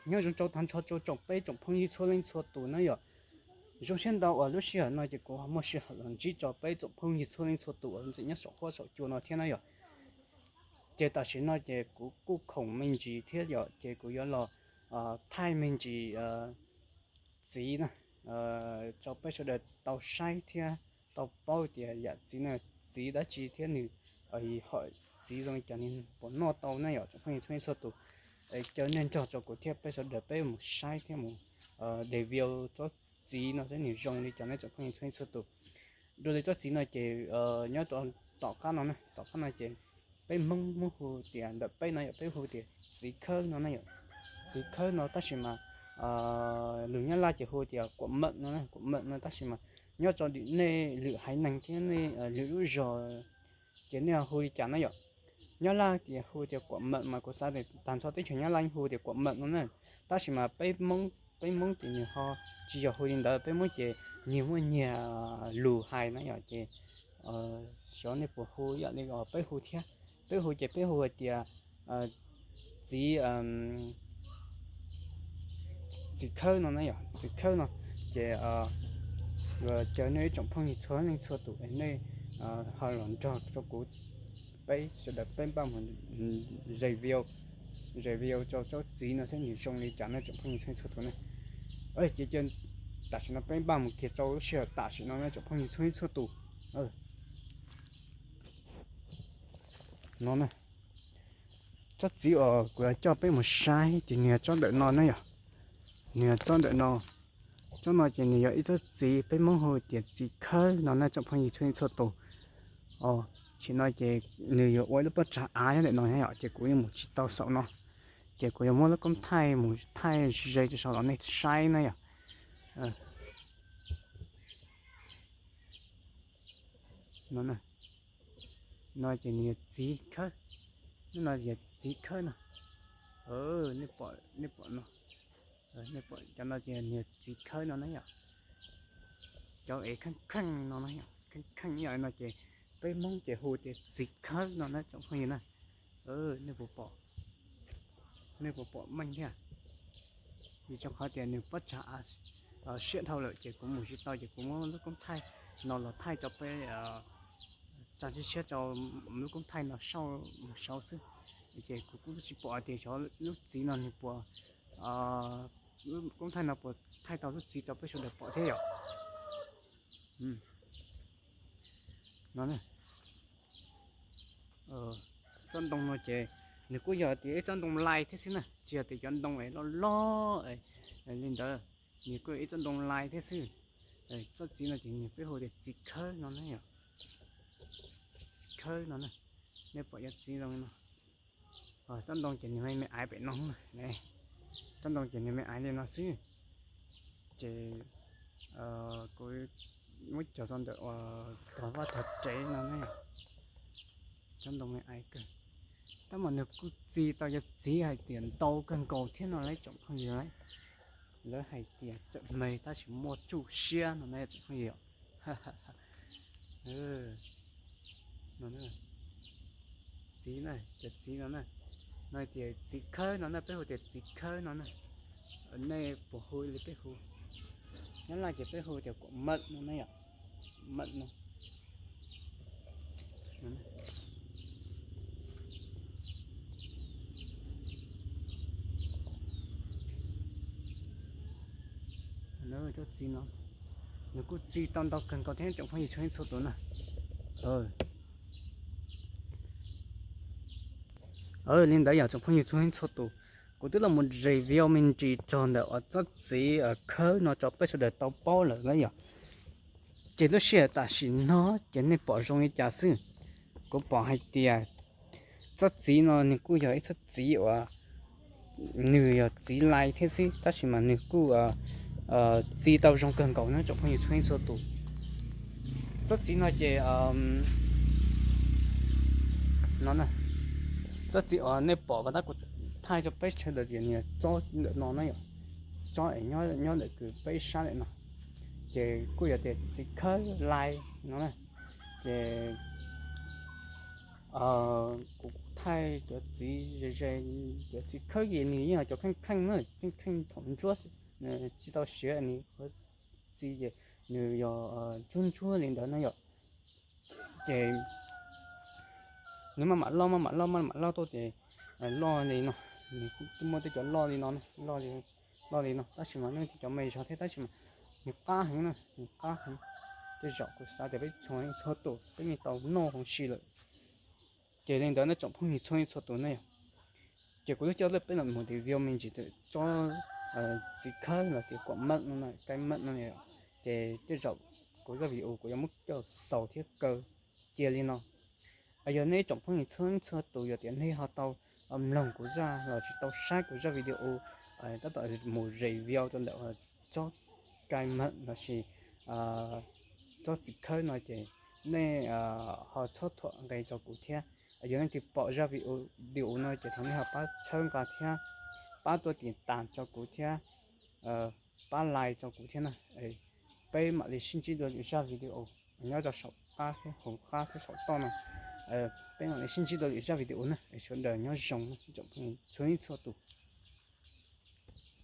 Nyob zoo rau tag nrho rau tsoom peb tsoom phooj ywg txhua leej txhua tus na yom. Zoo siab ntau uas lub sij hawm no ces kuv ho muaj sij hawm los ntsib rau peb tsoom phooj ywg txhua leej txhua tus uas nyob saum huab saum cua no thiab na yom. Ces tam sim no ces kuv kuj khoom me ntsis thiab yom, ces kuv yuav los thaij me ntsis txiv na, rau peb sawv daws tau saib thiab tau paub tias yam txiv no txiv dab tsi thiab nws hom txiv zoo li cas, nws puas noj tau na yom tsoom phooj ywg txhua leej txhua tus. Caw nej nrog rau kuv thiab peb sawv daws peb mus saib thiab mus review tsob txiv no saib nws zoo li cas na tsoom phooj ywg txhua leej txhua tus. Dua li tsob txiv no ces nyob rau tom qab no na, tom qab no ces peb Hmoob muab hu tias ntawm peb no yom, peb hu tias txiv khawb no na yom. Txiv khawb no tab sis mas lus Nyab Laj ces hu tias kuam meem no na, kuam meem no tab sis mas nyob rau nej lwm haiv neeg thiab nej lwm lub zos ces nej hu li cas na yom. Nyab Laj ces hu tias kuam meem mas kuv xav tias tag nrho teb chaws Nyab Laj yeej hu tias kuam meem no na. Tab sis mas peb Hmoob ces nws ho tsis yog hu li ntawd, peb Hmoob ces nyias muaj nyias lus hais na yom. Ces xyov nej puas hu ib yam li peb hu thiab. Peb hu ces peb hu hais tias txiv txiv khawb no na yom, txiv khawb no. Ces caw nej ib tsoom phooj ywg txhua leej txhua tus es nej ho los nrog rau kuv, peb sawv daws peb npaj mus review, review rau tsob txiv no saib nws zoo li cas na tsoom phooj ywg txhua leej txhua tus na. Ces tam sim no peb npaj mus kiag rau lub sij hawm tam sim no na tsoom phooj ywg txhua leej txhua tus. No na, tsob txiv uas kuv yuav coj peb mus saib ces nws yog tsob ntawm no na yom. Nws yog tsob ntawm no. Tsob no ces nws yog ib tsob txiv peb Hmoob hu tias txiv khawb no na tsoom phooj ywg txhua leej txhua tus. Tam sim no ces nws yuav ua ib lub pob tsag av nyob ntawm no yom, ces kuv yeej mus tsis tau saum no. Ces kuv yuav muab lub koob thaij mus thaij ze rau saum los nej saib na yom. No, no ces nws yog txiv khawb, no yog txiv khawb no. Nej pom, nej pom no, nej pom cov no ces nws yog txiv khawb no na yom. Cov es kheej kheej no na yom, kheej kheej ib yam no ces peb Hmoob ces hu tias txiv khawb no na tsoom phooj ywg na. Nej puas pom, nej puas pom meej thiab? Vim rau qhov tias nws pob tsag av siab dhau lawm ces kuv mus tsis tau ces kuv muab lub koob thaij no los thaij rau peb, tsa siab siab rau lub koob thaij no mus sau xwb. Ces kuv kuj tsis pom tias xyov lub txiv no nws puas, lub koob thaij no puas thaij tau lub txiv rau peb sawv daws pom thiab yom. No, tsob ntoo no ces nws kuj yog tias ib tsob ntoo lai thiab xwb na, tsis yog tias cov ntoo es loj loj li ntawd. Nws kuj yog ib tsob ntoo lai thiab xwb. Tsob txiv no ces nws peb hu tias txiv khawb no na yom. Txiv khawb no na, nej pom cov txiv zoo li no. Tsob ntoo ces nws me me aiv pem no, tsob ntoo ces nws me aiv li no xwb. Ces kuv muab cog rau ntawm uas tog vaj tog tsev no ne. Tsob ntoo me aiv kawg, tab mas nws kuj txi tau cov txiv hais tias ntau kawg nkaus thiab no lauj tsoom phooj ywg lauj. Lawv hais tias tseem me tab sis muaj txuj siab no na tsoom phooj ywg. Txiv na, cov txiv no na, no tias txiv khawb no na, peb hu tias txiv khawb no na. Nej puas hu li peb hu? Nyob Laj ces peb hu tias kuam mawm no na yom, mawm no. Txiv no, nws kuj txi tau ntau kawg nkaus thiab tsoom phooj ywg txhua leej txhua tus na. Li ntawd yog tsoom phooj ywg txhua leej txhua tus, kuv twb los mus review me ntsis txog ntawm uas tsob txiv khawb no rau peb sawv daws tau paub lawm na yom. Ces lub sij hawm tam sim no ces nej pom zoo li cas xwb? Kuv pom hais tias tsob txiv no nws kuj yog ib tsob txiv uas nws yog txiv lai thiab xwb, tab sis mas nws kuj txi tau zoo kawg nkaus na tsoom phooj ywg txhua leej txhua tus. Tsob txiv no ces no na, tsob txiv uas nej pom uas tab kuv thaij rau peb sawv daws tias nws tsob ntawm no na yom, tsob es nyob ntawm kws peb sab ntawm no, ces kuj yog tias txiv khawb lai no na. Ces Kuv thaij cov txiv ze ze, cov txiv khawb ces nws yeej yog cov kheej kheej na, kheej kheej thaum ntsuab tsis tau siav, nws qhov txiv ces nws yog ntsuab ntsuab li ntawd na yom. Ces nws maj mam loj maj mam loj maj mam loj tuaj ces loj li no, nws twb muaj tej cov loj li no, loj li no tab sis mas nej tej cov me zog thiab tab sis mas nws qab heev na, nws qab heev. Tej zaum kuv xav tias peb txhua txhua tus peb yeej tau noj hauv si lawm. Ces li ntawd nej tsoom phooj ywg txhua txhua tus ne yom, ces kuv twb coj peb los mus review me ntsis tsob txiv khawb los tias kuam maj no, kaij maj no, ces tej zaum kuv zaj video kuv yuav muab coj xaus thiab kaw cia li no. Yog nej tsoom phooj ywg txhua txhua tus yog tias nej ho tau mloog kuv zaj los sis tau saib kuv zaj video tab tom mus review rau ntawm tsob kaij maj los sis tsob txiv khawb no ces nej ho txhob thuam nqe rau kuv thiab. Yog nej twg pom zaj video no ces thov nej ho pab txhawb nqa thiab pab tuaj tiv tas rau kuv thiab, pab like rau kuv thiab na. Peb mam li sib ntsib dua lwm zaj video nyob rau saum qab thiab hauv qab thiab saum toj no. Peb mam li sib ntsib dua lwm zaj video na, sawv daws nyob zoo tsoom phooj ywg txhua ib txhua tus.